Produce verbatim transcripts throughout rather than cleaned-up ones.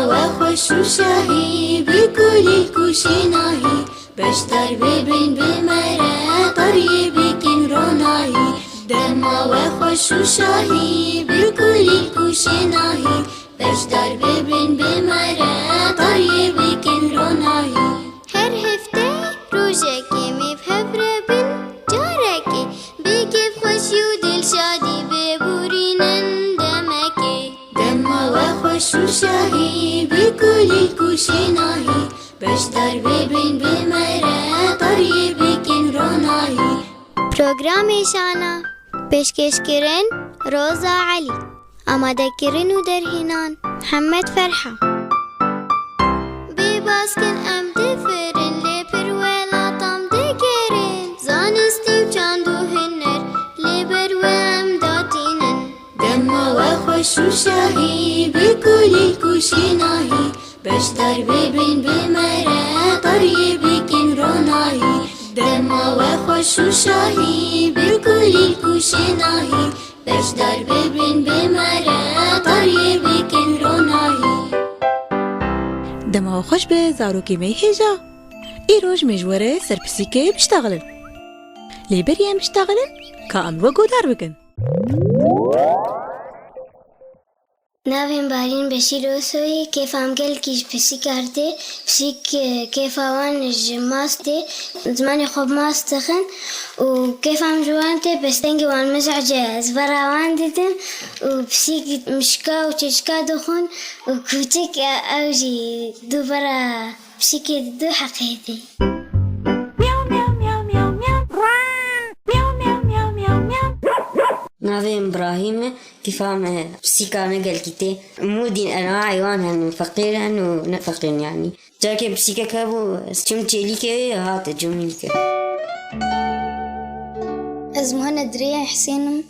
We xweş û şahî bi kulîlk û şênahî, beşdar bibin bi me re, tariyê bikin ronahî. Dema we xweş û şahî bi kulîlk û şênahî, beşdar bibin bi me re, tariyê bikin ronahî. Her hefte rojekê mêv hev re bin, carekê bi kêfxweşî û dilşadî biborînin demekê. Dema we xweş û şahî bi kulîlk û şênahî, beşdar bibin bi me re, tariyê bikin ronahî. Programê Şana, pêşkêşkirin Roza Elî. Amadekirin û derhênan Mihemed Ferha. Bê baskin em difirin, lê pir welatan digerin. Zanistî û çand û huner, lê ber we em datînin. Dema we xweş û şahî bi kulîlk û şênahî, beşdar bibin bi me re, tariyê bikin ronahî. Dema we xweş û şahî bi kulîlk û şênahî, beşdar bibin bi me re, tariyê bikin ronahî. Dema we xweş be zarokê me hêja. Îroj me ji we re ser pisîkê biştexilin. Lê berî em biştexilin, ka em we godar bikin. Navê min Barîn Beşîr Osoyê, kêfa min gelkî ji pisîkar tê. Pisîk, e, kêfa wan ji mas tê. Zimanê xwe bi mas dixin û kêfa min ji wan tê, pestengê wan mizece ez vera wan didim û pisîk mişka û çêçka dixwin û kûçik, e, ew jî du vera pisîkê didu heqê tê. Miyaw, miyaw, miyaw, miyaw, miyaw. Miyaw, miyaw, miyaw, miyaw, miyaw. Navê min Birahîm e. Kêfa me pisîka me gelkî tê. Mûdîn enwaê wan hene, feqîr in û ne feqîr in yanî. Carkê pisîkek hebû, çûm çêlîkê wê, hate cûmîlke. Ez Muhanned Rêya Husên im.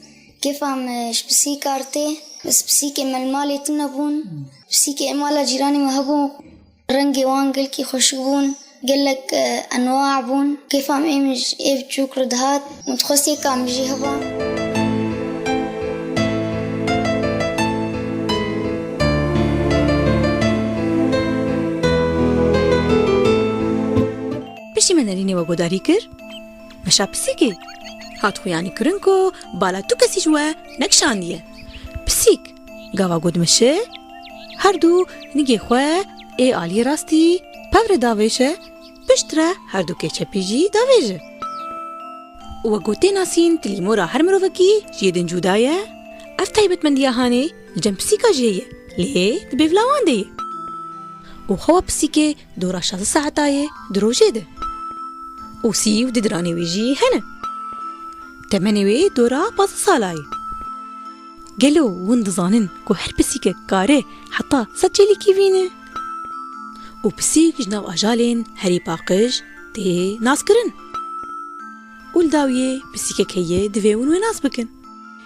Kêfa me ji pisîkar tê. Ez pisîkê me li malê tune bûn. Pisîkê mala cîranê me hebû. Rengê wan gelkî xweşik bûn, gelek, e, enwa bûn. Kêfa min ê min ji ê biçûk re dihat û dixwest yeka min jî heba. Piştî me nerînê we godarî kir, meşa pisîkê hat xuyanî kirin ku bala tu kesî ji we nekişandiye. Pisîk gava ku dimeşe, her du nigê xwe ê aliyê rastî pev re davêşe, piştre her du kê çepî jî davêje. Û wek ku tê nasîn tilîmora her mirovekî ji yê din cuda ye, ev taybetmendiya hanê li cem pisîka jî heye, lê di bêvla wan de ye. Û xewa pisîkê dora şazdeh saeta ye di rojê de. Û sî û du diranê wê jî hene. Temenê wê dora pazdeh sala ye. Gelo hûn dizanin ku her pisîkek kare heta sed çêlîkî bîne? Û pisîk ji nav ajalên herî paqij tê naskirin. Û li dawiyê pisîkek heye divê hûn wê nas bikin.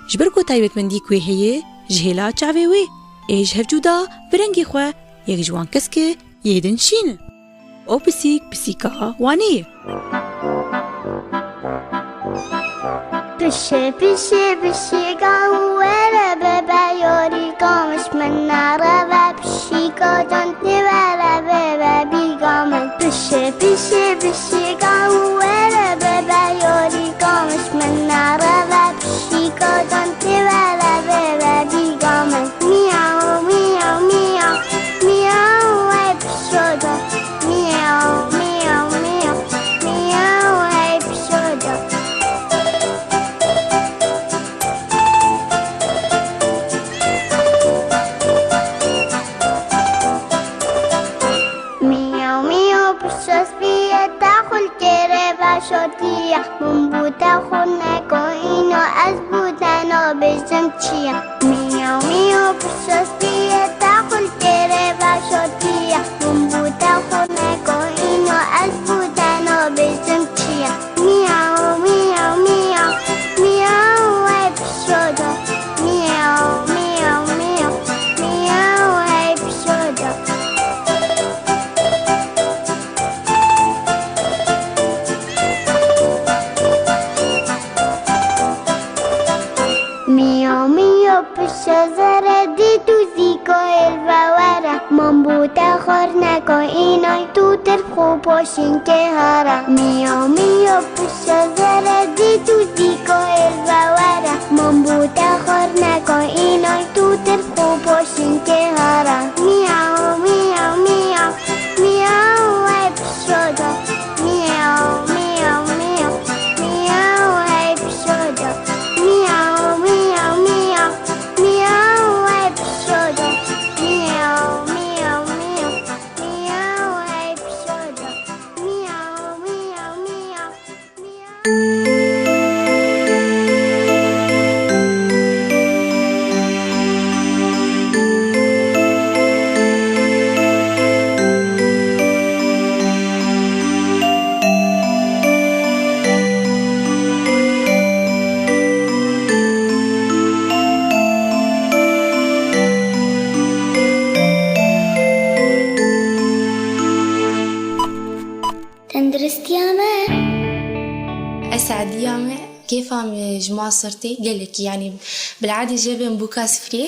Ji ber ku taybetmendî ku wê heye ji hêla çavê wê ê ji hev cuda bi rengê xwe yek ji wan keske yê din şîn e. Ew pisîk, pisîka Wanê ye. Pişê, pişê, pişîka û were bebe yorîka min, ji min nereve pişîka can tê were bebe bîga min. Pişê, pişê, pişîka û were bebe yorîka min, ji min nereve pişîka can tê were bebe bîga min. Miyaw, miyaw, miyaw, miyaw, ey pişoda. Miyaw, miyaw, miyaw, miyaw, ey pişoda. Miyaw, miyaw, pişo spiye te xulkê re veşotiye. Min bû te xwe neko îno, ez bû te nabêjim çi ye. Miyaw, miyaw, pişo spiye te xulkê re veşotiye. Min bû te xwe neko îno, ez bû te nabêjim çi ye. Miyaw, miyaw, miyaw, miyaw, ey pişoda. Miyaw, miyaw, miyaw, miyaw, ey pişoda. Miyaw, miyaw, pişo zere dît û zîko êl ve were. Min bû Poşin kehara, miyav miyav pişa zere, dî tu dîka êl vewere. Min bû te xwar neka, înay tu tir xwe poşin kehara. Miyav miyav miyav, miyav hey pişa da. Miyav miyav miyav, miyav hey pişa da. Miyav miyav miyav, miyav hey pişa da. Miyav miyav miyav, miyav hey pişa da. Miyav miyav miyav, miyav. Tenduristiya me. Ez Sediya me, kêfa me ji mastir tê gelekî, yanî bil'adê jê bêm bûka sifrê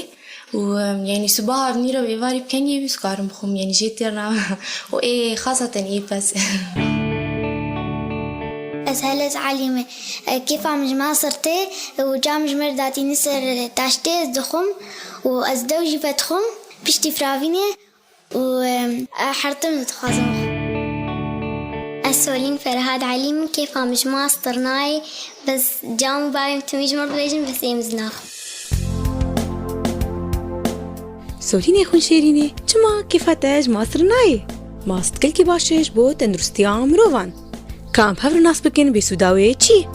û, em, yanî sibaha nîro êvarî bi kengê wî dikarim bixwim, yanî jê têr nabim. Û ê xasaten ê pez. Ez Heles Elî me, e, kêfa min ji mastir tê û çav min ji me re datîne ser taştê ez dixwim û ez dew jî vedixwim, piştî firavînê. û, em, e, hertim dixwazim. Ez Solîn Ferhad Elî min, kêfa min ji mastir nayê, bes cam û bavê min timî ji min re dibêjin, bes êm ez naxwim. Solînê xwînşêrînê, çima kêfa te ji mastir nayê? Mast gelkî baş e ji bo tenduristiya mirovan. Ka em hev re nas bikin bêsûda wê çi?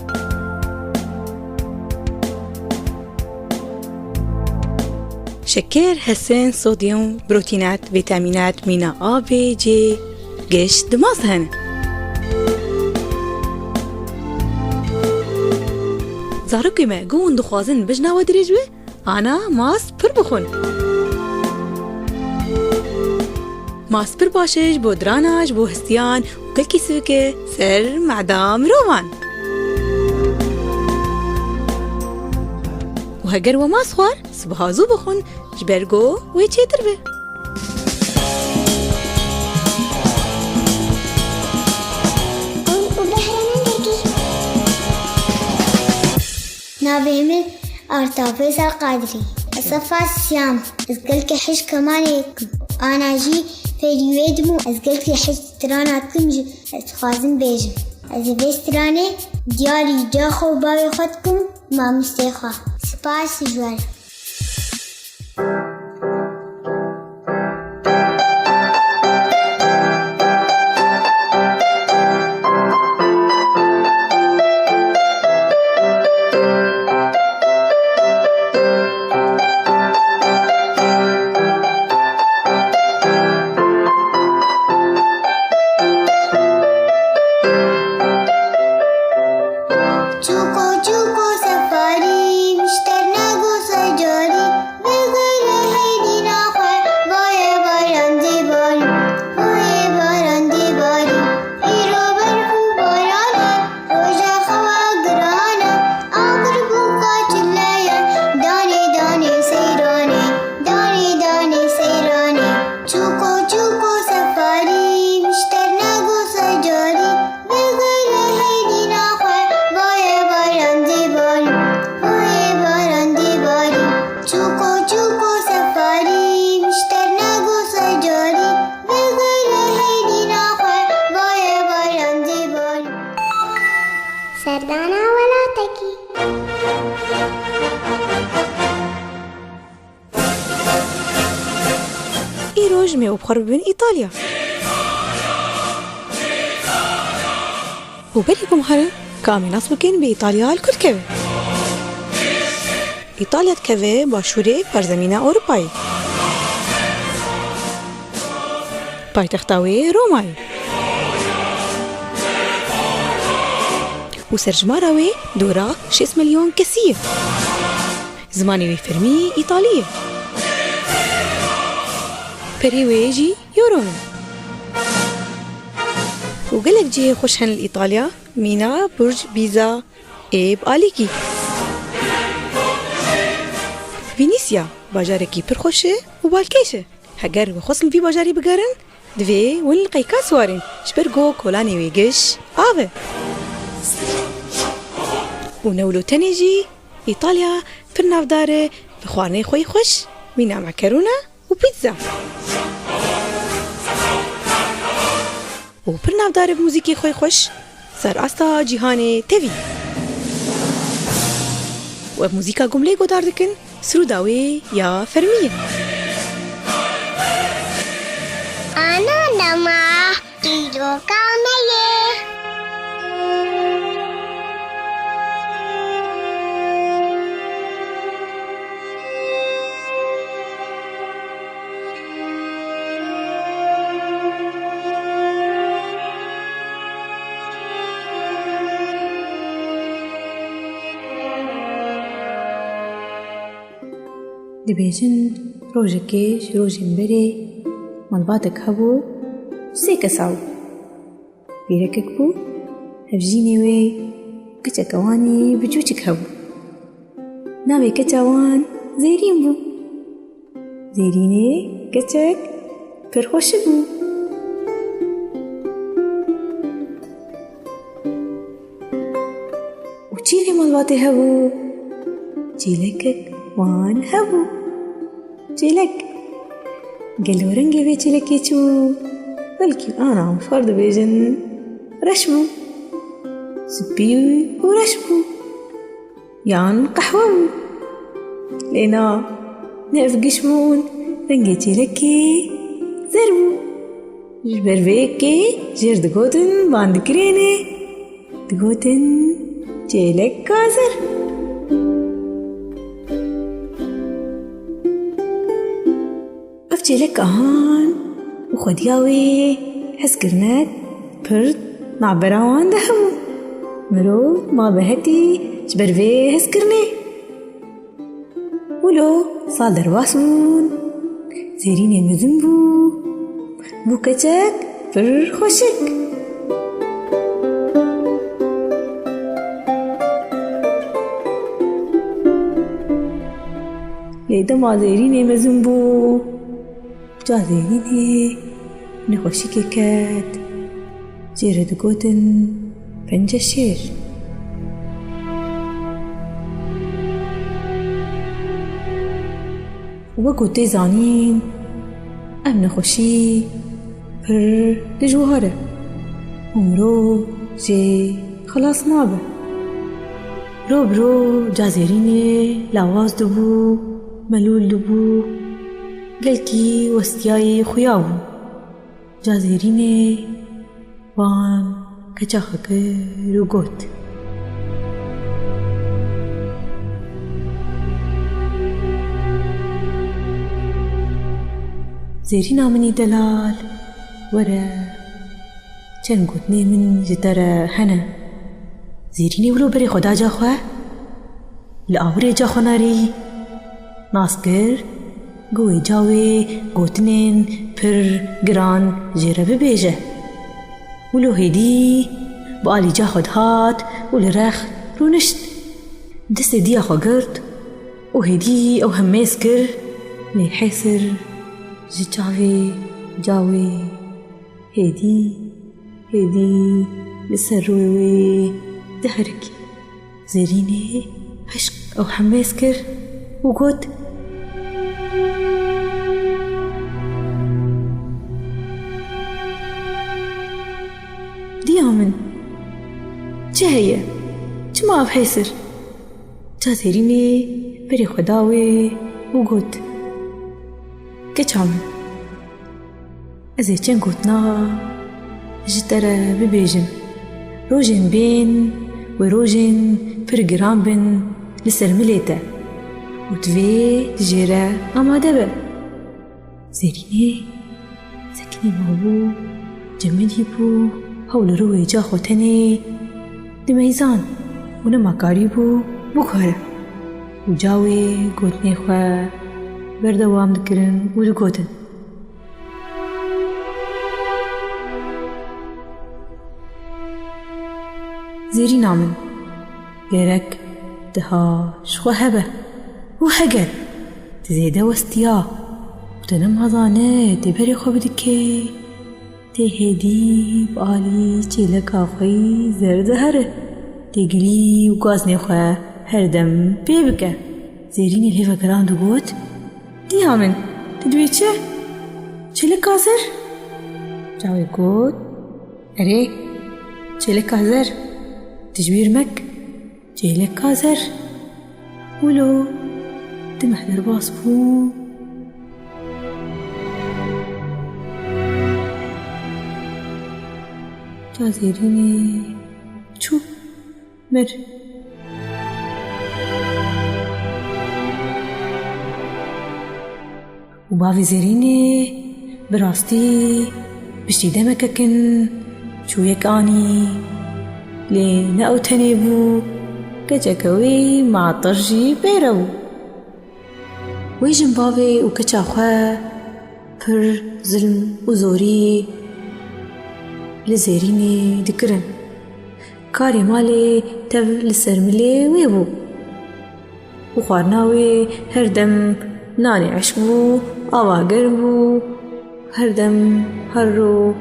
Şekir, hesin, sodyum, protînat, vîtamînat, mîna A, B, C, giş di mast hene. Zarokê me, ku hûn dixwazin bijna we dirêj be, ana mast pir bixwin. Mast pir baş e ji bo dirana, ji bo histiyan û gelkî sivik e ser meda mirovan. Û heger we mast xwar, sibiha zû bixwin, ji ber ku wê çêtir be. Navê min Artafêz Elqadrî. Ez sefa siyam. Ez gelkî hej kemanê dikim. Ana jî fêrî wê dibûm. Ez gelkî hej strana dikim jî ez dixwazim bêjim. Ez ê vê stranê diyarî ca xwe û bavê xwe dikim, mamostê xwe. Spas ji we re. Çûko çûko sefarî, mişter nago secarî, vegere hêdîna xwe, vaye baran dê barî, vaye baran dê barî. Îro berf û baran e, roja xewa giran e, agir bûka çile ye, danê danê seyran e, danê danê seyran e. Çûko çûko sefarî, mişter nago secarî, vegere hêdîna xwe, vaye baran dê barî, vaye baran dê barî. Çûko çûko sefarî, mişter nago secarî, vegere hêdîna xwe, vaye baran dê barî. Serdana welatekî. Îroj me û bi xwe re bibin Îtalya. Û berî ku em herin, ka em ê nas bikin bi Îtalya li ku dikeve. Îtalya dikeve başûrê parzemîna Ewropayê. Paytexta wê Roma ye. Û serjimara wê dora şêst milyon kesî ye. Zimanê wê fermî îtalî ye. Perê wê jî euro ne. Û gelek cihê xweş hene li Îtalya, mîna Burj Pîza ê bi alîkî. Venîsya bajarekî pir xweş e û balkêş e. Heger we xwest li vî bajarî bigerin, Divê hûn li qeyka siwarin, ji ber ku kolanê wê giş av e. Û ne wilo tenê jî, Îtalya pir navdar e bi xwarinê xwe yê xweş, mîna mekerûna û pîtza. Û pir navdar e bi muzîkê xwe yê xweş, ser asta cîhanê tevî. Û ev muzîka ku em lê godar dikin, sirûda wê ya fermî ye. Ana dema dîroka me ye. Dibêjin, rojekê ji rojên berê malbatek hebû, sê kesa bû. Pîrekek bû, hevjînê wê, keçeke wan ê biçûçik hebû. Navê keça wan Zêrîn bû. Zêrînê keçek pir xweşik bû. Û çî vê malbatê hebû? Çêlekek wan hebû. Çêlek. Gelo rengê vê çêlekê çi bû? Belkî ana em xwar dibêjin reş bû. Spî û reş bû. Yan qehwe bû. Lê na, ne ev giş bûn, rengê çêlekê zer bû. Ji ber vê yekê jêr digotin bandikirênê, digotin çêleka zer. Ev çêlek ahan û xwediya wê hezkirinek pir navbera wan de hebû. Mirov ma bi hetî ji ber vê hezkirinê. Wilo sal derbas bûn. Zêrînê mezin bû. Bû keçek pir xweşik. Lê dema Zêrînê mezin bû, ca Zêrînê nexweşikê ket, jê re digotin penceşêr. Wek ku tê zanîn, ev nexweşî pir dijwar e û mirov jê xilas nabe. Ro bi ro ca Zêrînê lawaz dibû, melûl dibû, gelkî westiyayî xuya bû. Ca Zêrînê wan keça xwe kir û got: Zêrîna min î delal, were, çend gotinê min ji te re hene. Zêrînê wilo berê xwe da ca xwe, li awirê ca xwe narî. Nas kir, ku wê ca wê gotinên pir giran jê re bibêje. Wilo hêdî bi alî ca xwe dihat û li rex rûnişt. Destê diya xwe girt û hêdî ew hemêz kir, lê hêsir ji çavê ca wê hêdî, hêdî li ser rûyê wê diherikî. Zerînê hişk ew hemêz kir û got: Diya min, çi heye? Çima ev hêsir? Ca Zerînê berê xwe da wê û got: Keça min, ez ê çend gotina ji te re bibêjim. Rojên bên wê rojên pir giran bin li ser milê te û tu vê jê re amade be. Zerînê sekinî mabû, cemidî bû, hewl li rûyê ca xwe tenê dimeyzan û nema karîbû biguhere û ca wê gotinê xwe berdewam dikirin û digotin: Zêrîna min, gerek diha ji xwe hebe û heger tu zêde westiya û te nema zanê tê berê xwe bidikê, Lê hêdî bi alî çêleka xwe yî zer dihere, lê gilî û gaznê xwe her dem pê bike. Zêrînê lê vegerand û got, "Diya min, tu dibê çi? Çêleka zer?" Çavê got, "Erê, çêleka zer, tu ji bîr mek." Çêleka zer. Wilo, di meh derbas bû. Ça Zêrînê çû, mir. Û bavê Zêrînê bi rastî piştî demeke kin çûyek anî. Lê ne ew tenê bû, keçeke wî matir jî pê re bû. Wê jinbavê û keça xwe pir zilm û zorî li Zêrînê dikirin. Karê malê tev li ser milê wê bû. Û xwarina wê her dem nanê eşk bû, ava germ bû, her dem, her ro.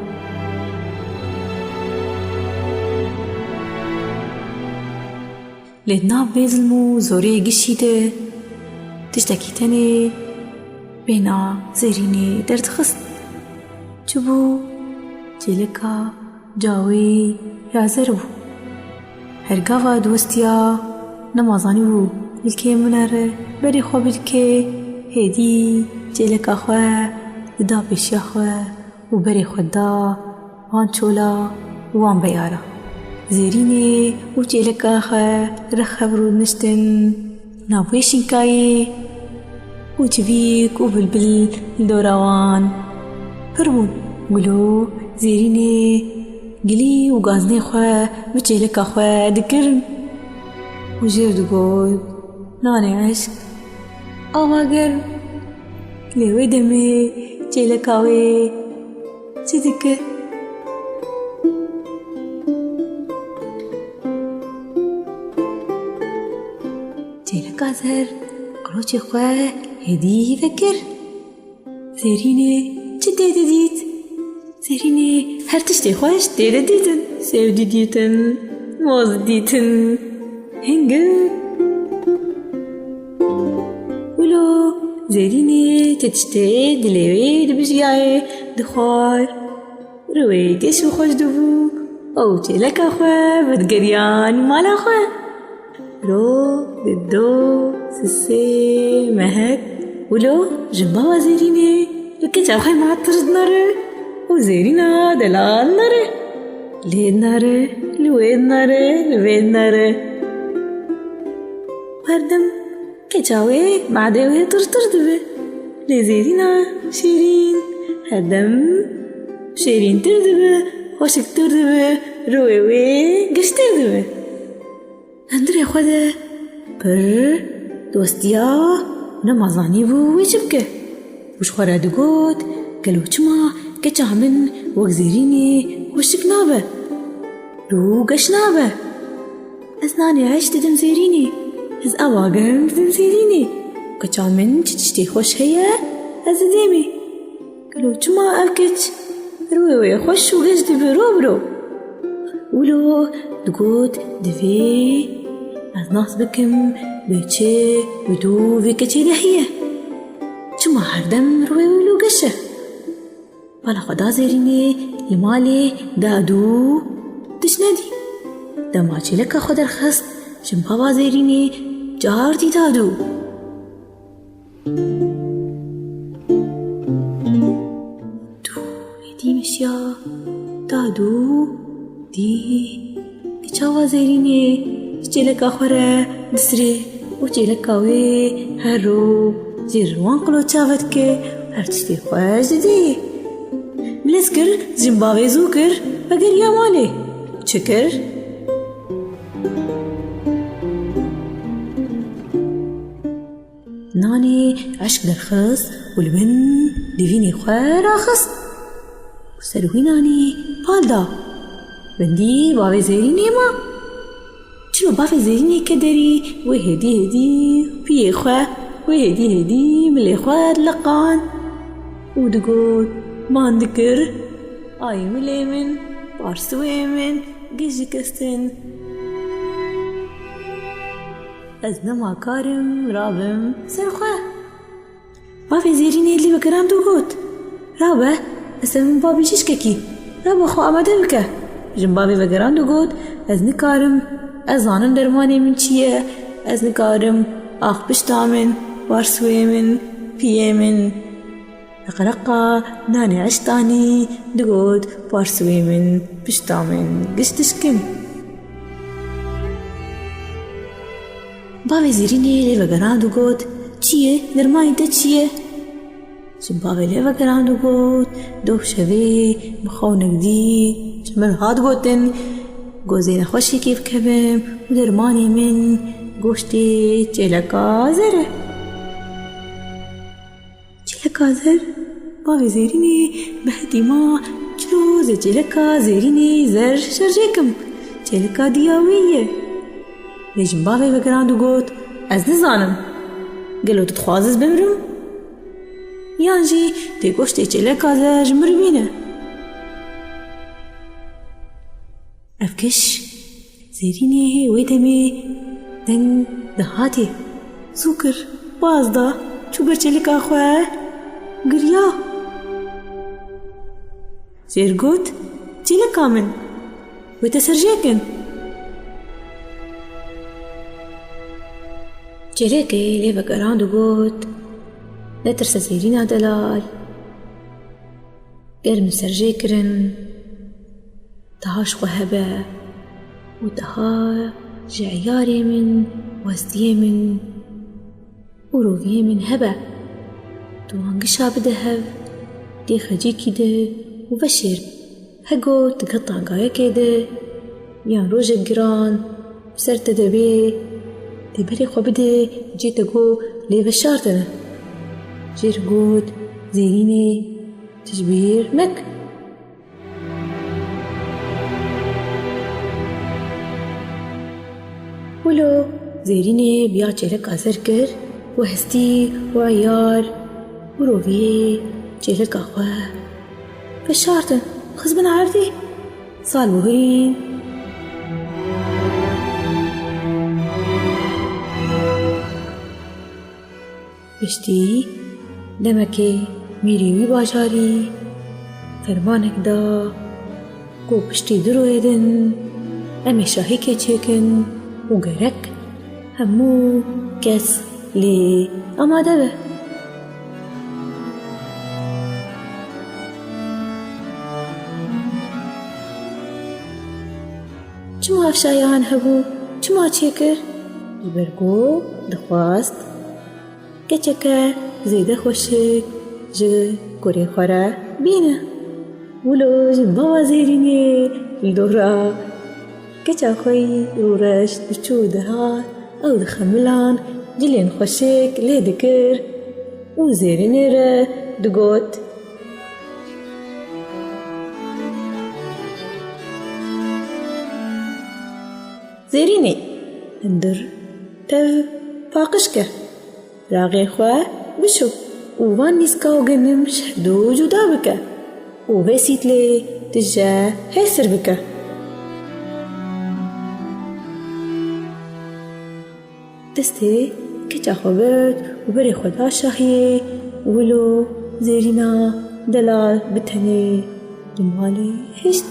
Lê di nav vê zilm û zorê gişî de tiştekî tenê bêhna Zêrînê derdixist. Çi bû? Çêleka cawê ya zer bû. Her gava diwestiya, nema zanîbû li kê binere, berê xwe bidike, hêdî çêleka xwe dida pêşiya xwe û berê xwe da van çola û wan beyara. Zêrînê û çêleka xwe rexebir û niştin nav wê şînkayê û çivîk û bilbil li dora wan pir bûn. Gulo Zêrînê gilî û gaznê xwe bi çêleka xwe dikirin û jê re digot, "Nanê eşq, ava germ." Lê wê demê çêleka wê çi dike? Çêleka zer qiloçê xwe hêdî vekir. Zêrînê çi tê didît? Zêrînê her tiştê xweş tê didîtin. Sêv didîtin, moz didîtin, hingil. Wilo Zêrînê ti tiştê dilê wê dibijiyayê, dixwar. Rûyê wê geş û xweş dibû. Ew çêleka xwe vedigeriyan mala xwe. Roj, dido, sisê, mehek. Wilo jinbava Zêrînê li keça xwe matir dinere û Zêrîna delal dinere. Lê dinere, li wê dinere, li vê dinere. Her dem keça wê madê wê tirtir dibe. Lê Zêrîna şêrîn her dem şêrîntir dibe, xweşiktir dibe, rûyê wê geştir dibe. Hundirê xwe de pir dostiya, nema zanîbû wê çi bike. Û ji xwe re digot, "Gelo çima keça min wek Zêrînê xweşik nabe? Rû geş nabe? Ez nanê eş didim Zêrînê, ez ava germ didim Zêrînê. Keça min çi tiştê xweş heye, ez didêmê. Gelo çima ev keç rûyê wê xweş û geş dibe ro bi ro?" Wilo digot, "Divê ez nas bikim, bi çi, bi dû vê keçê de heye. Çima her dem rûyê wê wilo geş e?" Bala xwe da Zêrînê, li malê dadû tişt nedî. Dema çêleka xwe derxist, jinbava Zêrînê car dî dadû. Dû hêdî meşiya, dadû dî çawa Zêrînê ji çêleka xwe re disirê û çêleka wê her roj jê re wan qiloça vedike, her tiştê xweş didê. Bilez kir, jinbavê zû kir, vegeriya malê. Çi kir? Nanê eşk derxist û li bin divînê xwe raxist. Ser wî nanî pal da. Bendî bavê Zêrînê ma. Çilo bavê Zêrînê ke derî, wê hêdî hêdî piyê xwe, wê hêdî hêdî milê xwe diliqand û digot, man dikir, Ay milê min, parsûyê min, gijikistin. Ez nema karim rabim ser xwe. Bavê Zêrînê lê vegerand û got, "Rabe, ez te min babî şişkekî. Rabe xwe amade bike." Jimbavê vegerand û got, "Ez nikarim. Ez zanim dermanê min çi ye. Ez nikarim. Ax pişta min, parsûyê min, piyê min." Reqereqa nanê eştanî digot, "Parsûyê min, pişta min, giş dişkin." Bavê Zêrînê lê vegerand û got, "Çi ye? Dermanê te çi ye?" Jimbavê lê vegerand û got, "Doh şevê min xewnek dît, ji min hat gotin, gozê nexweşekê bikevim û dermanê min goştê çêleka zer e." Çêleka zer, bavê Zêrînê bi hetî ma, "Çilo zê çêleka Zêrînê zer şerjê kim? Çêleka diya wî ye." Lê jimbavê vegerand û got, "Ez nizanim. Gelo tu dixwaz ez bimrim? Yan jî tê goştê çêleka zer ji min re bîne." Ev giş Zêrînê wê demê deng dihatê. Zû kir, baz da, çû ber çêlika xwe, giriya. Zêr got, "Çêlika min, wê te serjê kin." Çêlekê lê vegerand û got, "Netirse Zêrîna delal. Ger min serjê kirin, daha ji xwe hebe û daha ji eyarê min, westiyê min û roviyê min hebe. Tu wan gişa bide hev, dê xecîkî de û veşêr. Hego tu get tangayekê de yan rojek giran bi ser te de bê, dê berê xwe bide cê te ku lê veşartine." Jêr got, "Zêrînê, tu ji bîr mek." Wilo Zêrînê biya çêleka zer kir û hestî û eyar û roviyê çêleka xwe veşartin, xist bin erdê. Sal bihurîn. Piştî demekê mîrê wî bajarî fermanek da ku piştî du royê din em ê şahîkê çêkin û gerek hemû kes lê amade be. Çima ev şayehan hebû? Çima çêkir? Ji ber ku dixwest keçeke zêde xweşik ji kurê xwe re bîne. Wilo ji bava Zêrînê li dora keça xwe yî rûreş diçû dihat, ew dixemilan cilên xweşik lê dikir û Zêrînê re digot, Zêrînê, hundir tev paqij ke, firaxê xwe bişo û van nîska û genim ji hevdu cuda bike û vê sîtlê tije hêsir bike. Destê keça xwe girt û berê xwe da şahiyê û wilo Zêrîna delal bi tenê li malê hişt.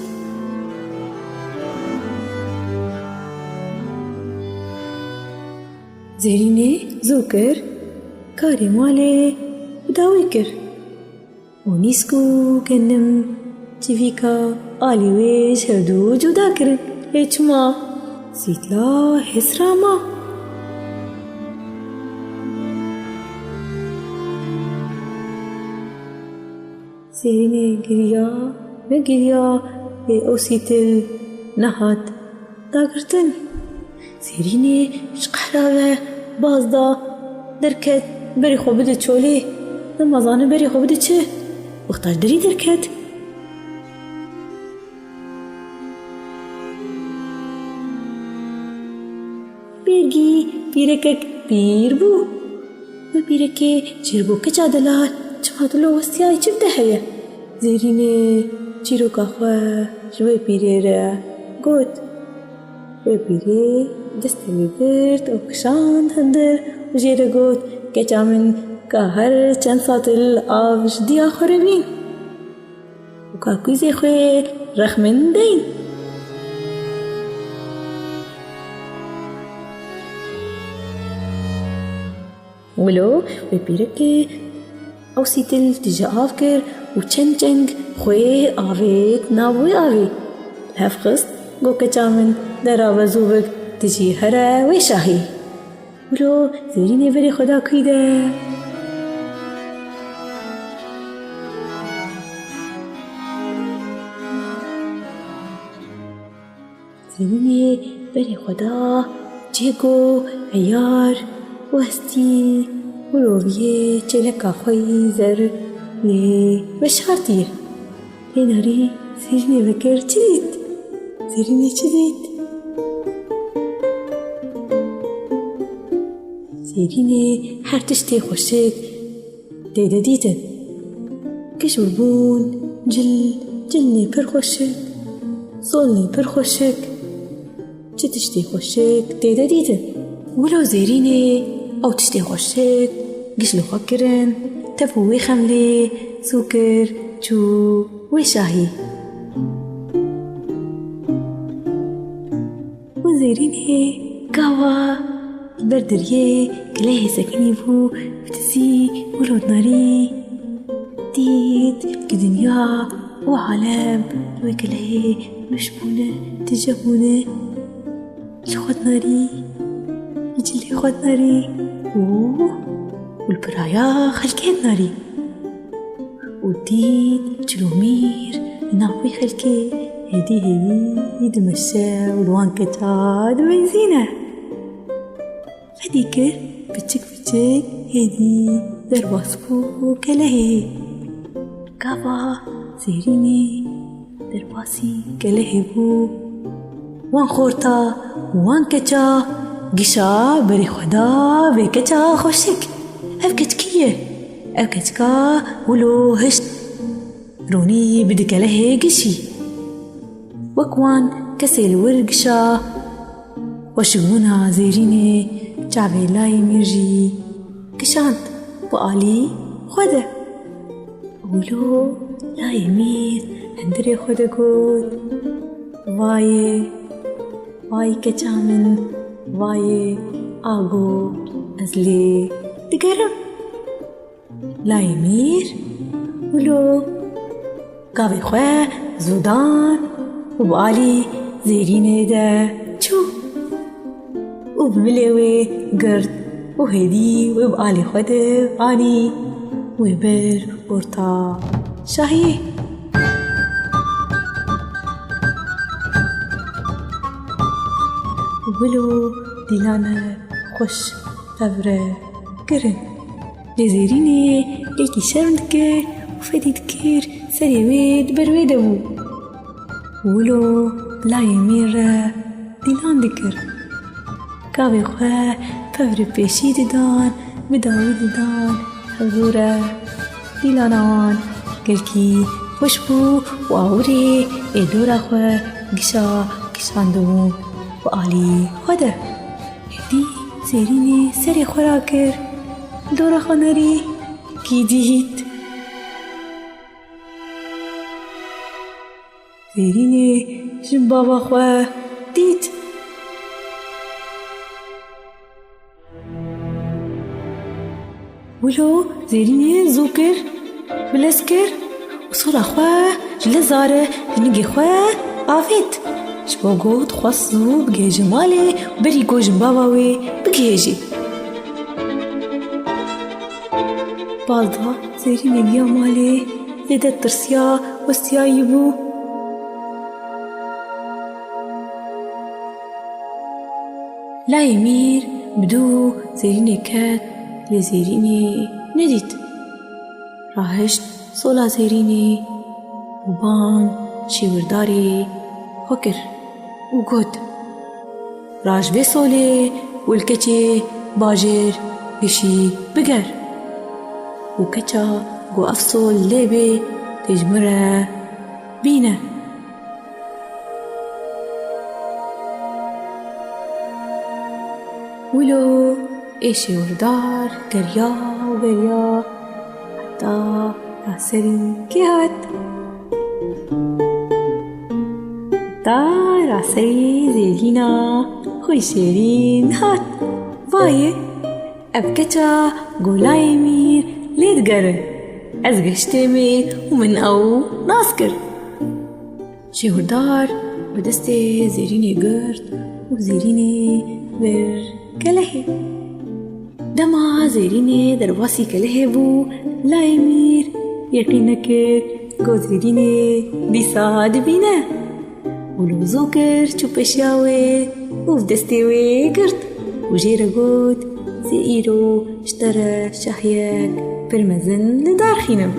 Zêrînê zû kir, karê malê bi dawî kir. Û nîsk û genim çivîka alî wê ji hevdu cuda kirin. Lê çima? Sîtla hêsra ma. Zêrînê giriya, negiriya, lê ew sîtil nehat dagirtin. Zêrînê ji qehra ve baz da, derket, berê xwe bide çolê. Nema zanin berê xwe bide çi. Wexta ji derî derket, bêrgî pîrekek pîr bû. Wê pîrekê jêr got, Keça delal, çima tu lo westiyayî, çi bi te heye? Zêrînê çîroka xwe ji wê pîrê re got. Wê pîrê destê wî girt û kişand hundir û jê re got, Keça min, ka her çend satil av ji diya xwe re bîn û ka kûzê xwe rexmin deyn. Wilo wê pîrekê ew sîtil tije av kir û çend çeng xwê avêt nav wê avê. Hev xist, got, Keça min, dera ve zû bik, tu jî here wê şahî. Wilo Zêrînê berê xwe da kû de. Zêrînê berê xwe da cêgo eyar û hestî û roviyê çêleka xwe yî zer lê veşartiye. Lê narî Zêrînê vekir çi dît? Zêrînê çi dît? Zêrînê her tiştê xweşik tê de dîtin. Giş û bûn, cil, cilnê pir xweşik, solnê pir xweşik. Çi tiştê xweşik tê de dîtin. Wilo Zêrînê ew tiştê xweşik giş li xwe kirin, tev û wê xemlê zû kir, çû wê şahî. Û Zêrînê gava li ber deriyê kelehê sekinî bû, bi tizî û lotnarî dît ki dinya û alem wê kelehê weş bûne, tije bûne. Li xwe dinarî, li cilê xwe dinarî û, û li piraya xelkê dinarî. Û dît çilomîr li nav wê xelkê hêdî hêdî dimeşe û li wan keça dimeyzîne. Fedî kir piçik piçik hêdî derbas bû kelehê. Gava Zêrînê derbasî kelehê bû. Wan xorta, wan keça gişa berê xwe da vê keça xweşik. Ev keç kî ye? Ev keçka wilo hişt ronî bide kelehê gişî. Wek wan kesê li wir gişa xweşikbûna Zêrînê çavê layê mîr jî kişand bi alî xwe de. Wilo layê mîr hundirê xwe de got, Vayê, vay keça min, vayê ago ez lê digerim. Layê mîr wilo gavê xwe zû dan û bi alî Zêrînê de çû û bi milê wê girt û hêdî wê bi alî xwe de anî, wê bir orta şahiyê. Wilo dîlane xweş tevre kirin. Lê Zêrînê gelkî şerm dikir û fedî dikir serê wê di ber wê de bû. Wilo layê mîr re dîlan dikir. Gavê xwe pevrê pêşî didan, bi dawî didan hevdû re. Dîlana wan gelkî xweş bû û awirê ê dora xwe gişa kişandibûn bi alî xwe de. Hêdî Zêrînê serê xwe rakir, dora xwe nerî, kî dît? Zêrînê jimbava xwe dît. Wilo Zêrînê zû kir, bilez kir û sola xwe ji leza re ji nigê xwe avêt. Ji bo ku dixwest zû bigihêje malê û berî ku jimbava wê bigihêje. Bal da Zêrînê giya malê, zêde tirsiya, westiyayî bû. Layê mîr bi dû Zêrînê ket, lê Zêrînê nedît. Rahişt sola Zêrînê û bang şêwirdarê xwe kir û got, Ra ji vê solê û li keçê bajêr gişî biger. Û keça ku ev sol lê bê, tê ji min re Bîne. Wilo ê şêwirdar geriya û geriya heta raserî kê hat? Heta raserî zêrîna xwe şêrîn hat. Vayê, ev keça go layê mîr lê digere. Ez gihiştê mîr û min ew nas kir. Şêwirdar bi destê zêrînê girt û zêrînê vir kelehê. Dema zêrînê derbasî kelehê bû, layê mîr yeqîn nekir ku zêrînê dîsa dibîne. Wilo zû kir çû pêşiya wê û bi destê wê girt û jê re got, "Zê îro ji te re şahiyek pir mezin li dar xînim."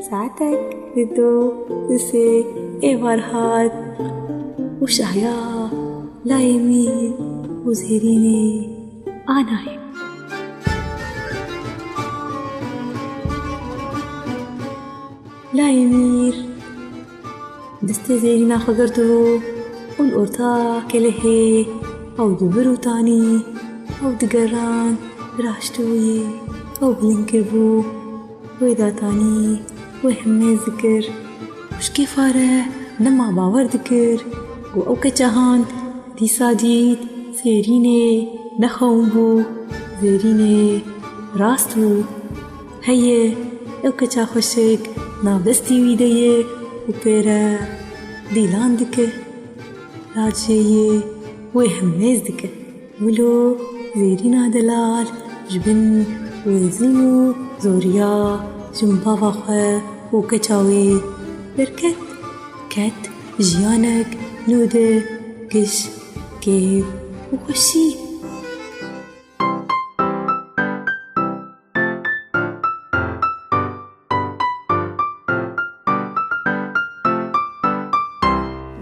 Saetek, dido, disê êvar hat û şahiya layê mîr û zêrînê anayê. Layê mîr destê zêrîna xwe girtibû û li orta kelehê ew dibir û tanî, ew digeran, raşt bûyê, ew bilind kiribû, wê datanî, wê hemêz dikir. Ji kêfa re nema bawer dikir ku ew keça hand dîsa dît zêrînê nexewin bû, zêrînê rast bû. Heye, ew keça xweşik navdestî wî de ye û pê re dîlan dike. Lacê yê wê hemêz dike. Wilo zêrîna delal ji bin wê zilm û zoriya ji bava xwe û keça wê derket, ket jiyanek nû de giş, kêf û xweşî.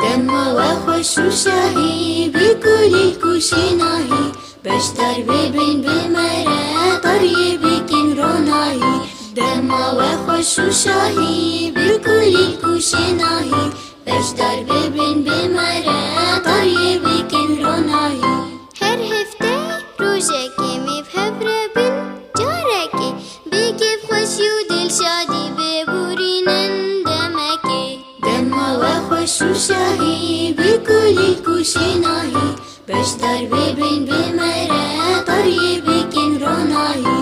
Dema we xweş û şahî, bi kulîlk û şênahî, beşdar bibin bi me re, tariyê bikin ronahî. Dema we xweş û şahî, bi kulîlk û şênahî, beşdar bibin bi me re, tariyê bikin ronahî. Her hefte rojekê em ê bi hev re bin, carekê bi kêfxweşî û dilşadî biborînin demekê. Dema we xweş û şahî, bi kulîlk û şênahî, beşdar bibin bi me re, tariyê bikin ronahî.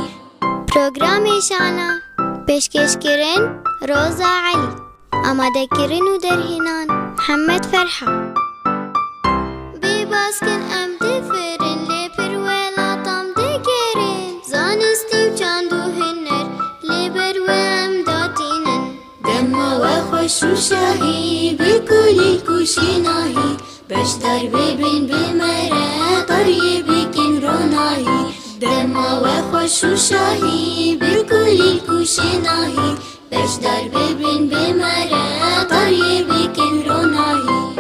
Programê Şana, pêşkêşkirin Roza Elî. Amadekirin û derhênan Mihemed Ferha. Bê baskin em difirin, lê pir welat em digerin. Zanistî û çand û huner, lê ber we em datînin. Dema we xweş û şahî, bi kulîlk û şênahî, beşdar bibin bi me re, tariyê bikin ronahî. Dema we xweş û şahî, bi kulîlk û şênahî, beşdar bibin bi me re, tariyê bikin ronahî.